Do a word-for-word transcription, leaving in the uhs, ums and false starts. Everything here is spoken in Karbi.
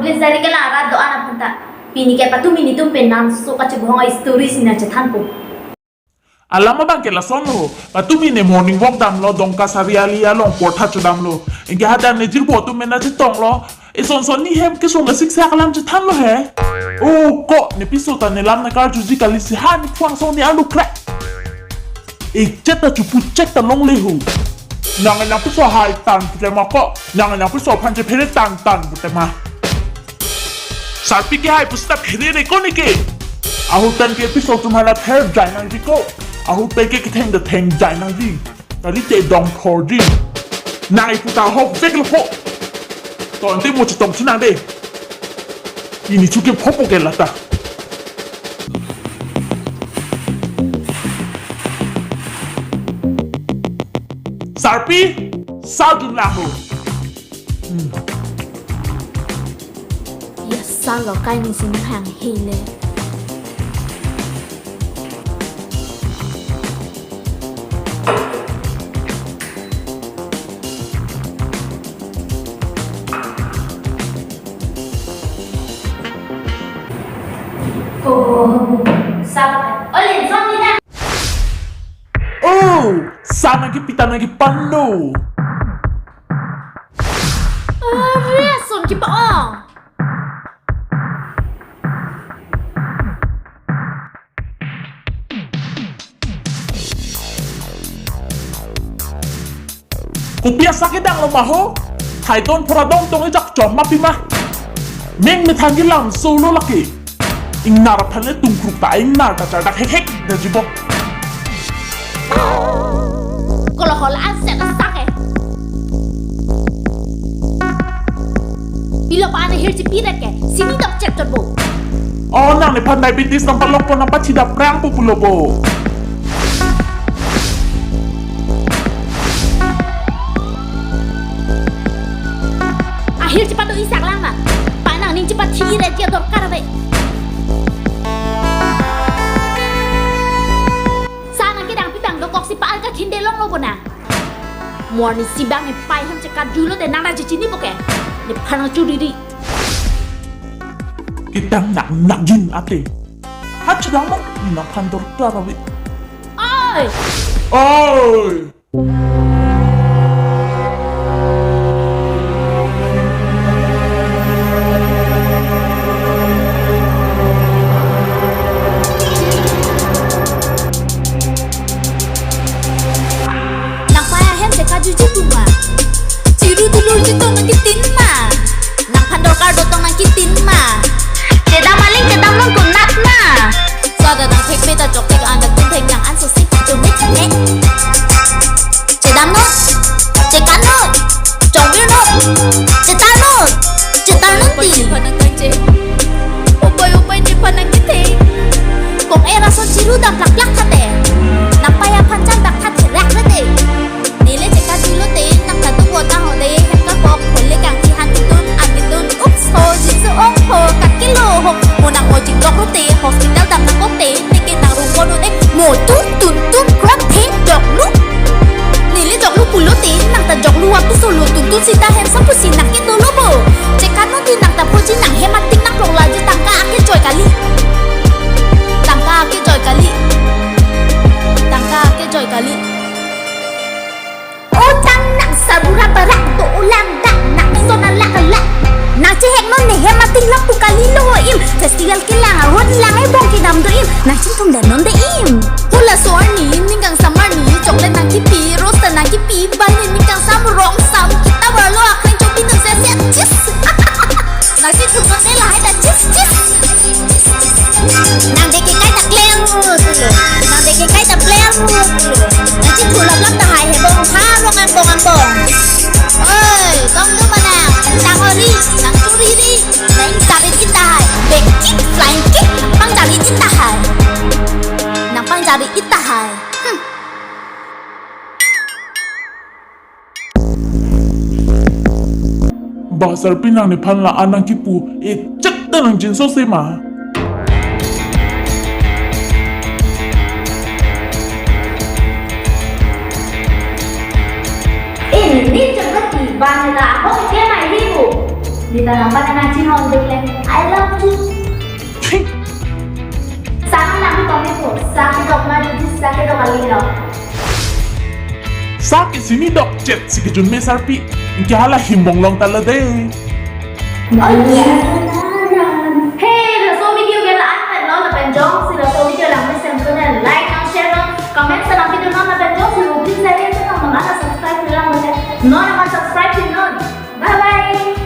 Lizari ke la arat do-an aphan ta. Pini ke patumi nelitum pen nangso kachebohong a-story si nangchethanpo. Alam abang ke lasonlo, patumi ne morning walk damlo Dongka Sariali along portha chodamlo. Anke hadak ne jirpo atum pen nangchetonglo. Eson son ne hem kesung kesik si alam chethanlo he. O ko, ne piso ta ne lam nangkarjuji kali si ha ne phuang song ne alu krek. Echet ta chupu chek ta longle ho. Nang nang piso hai tan pute ma ko. Nang nang piso aphan chephere tan tan pute ma. Sarpi ke hai pusi ta pherere ko ne ke. Ahut pen ke piso atum hala pher jai nangji ko. Ahut pen ke ketheng de theng jai nangji. Kali te dong thorji. Nang ipu ta hok veklo ko. To ante mo chetong si nang de. Pini chuke phopo ke lata. Sarpi, sa dun lang ho. Hmm. Ya sa lo kai ni sini hang hele. Oh, sa pakai. Olin, song ni na. Oh, sa nangkepi ta nangkepano. Are, ason kepa-ong. Kopi asa kedang lo ma ho? Thaidon phoradon tong ejak chom ma pima. Meng methan kelam solo lake. Ingnar aphan le tungkruk ta ingnar ta chardak hek hek da jibo. Kolo hol an set asak e. Pilo pa ane hirchi piret ke, sini dok cek chot bo. Oh, nang nephan diabetes nangpalokpo nangpathidap prang pu pulo bo. Ahirchi pado isak lang ma. Pa nangning chepathi re dia dorkar ave. Sa nangkedang pitang dokok si pa-al kakhinde longlo bo nang. Morning si bang ne pai hem chekarjulo te nang nangchechini bo ke. Nephan nangchuriri. Kitang nak nak jin ate. Hachadang mo, nangphan dorkar ave. Oi! Oi! Nangphan ahem chekarjuji pu ma. Chiru dulurji tong nangketin ma. Nangphan dorkar do tong nangketin ma. Chedam aling chedam non kunat ma. Sada nang thekpe ta chokthek an ta tun thek nang anso si chomit ne. Chedam non, chekan non, chongvir non, chetar non, chetar non ti. Upai upai nephan nangkethe. Kong era son chiru dam plak plak thate. Nangphan aphan cham dak that rak thate. Neli chekarjulo te nang kadung vota ho de hem kakok hole kangki han kedun an kedun ups ho jinso ong ho kakilo ho mo nang ojing lok rute hospital dam nangkok te teke nang rung kono de mo tun tun tun krap the joklu. Neli joklu pulo te nang ta joklu waktu solo tun tun sita hem sapu si nang kedolo bo. Chekan non ti nang ta phoji nang hem ating nang plok laji tangka ake joy kali. Tangka ake joy kali. Tangka ake joy kali. O tang nang sabura barak to ulang dak nang sona lak lak. Nang chehek non ne hem ating lak pu kalilo ho im. Festival kelang ahut lang ebong kedam do im. Nang chingthum dan non de im. Hula so arni ning kangsam arni chocolate nangkepi, rose ta nangkepi, bai ne ning kangsam rong sam kita barlo akreng chopi tu seset chis. Nang chingthum non de lahai ta chis chis. Nang de kekai ta klem hu tulo. Nang de kekai ta klem hu tulo. Nang chingthum lap lap ta hai hebong ha rong ambong ambong. Oi, kong tu mana? Tang ori, nang churiri, nang jari ita hai. Back kick, flying kick, nang pang jari ita hai. Nang pang jari ita hai. Hmm. Ba sarpi nang nephan la-an nangkipu, echet ta nang jinso se ma. Ini chakati bang la ho ke mai hibu. Dita nangpan nangchinghon dun le, "I love you." Sang nang komi po, sa kedok ma didi, sa kedok kali lo. Sa ke sini dok chet si kejun me sarpi. Anke hala himbong long ta lo de. Oh yes.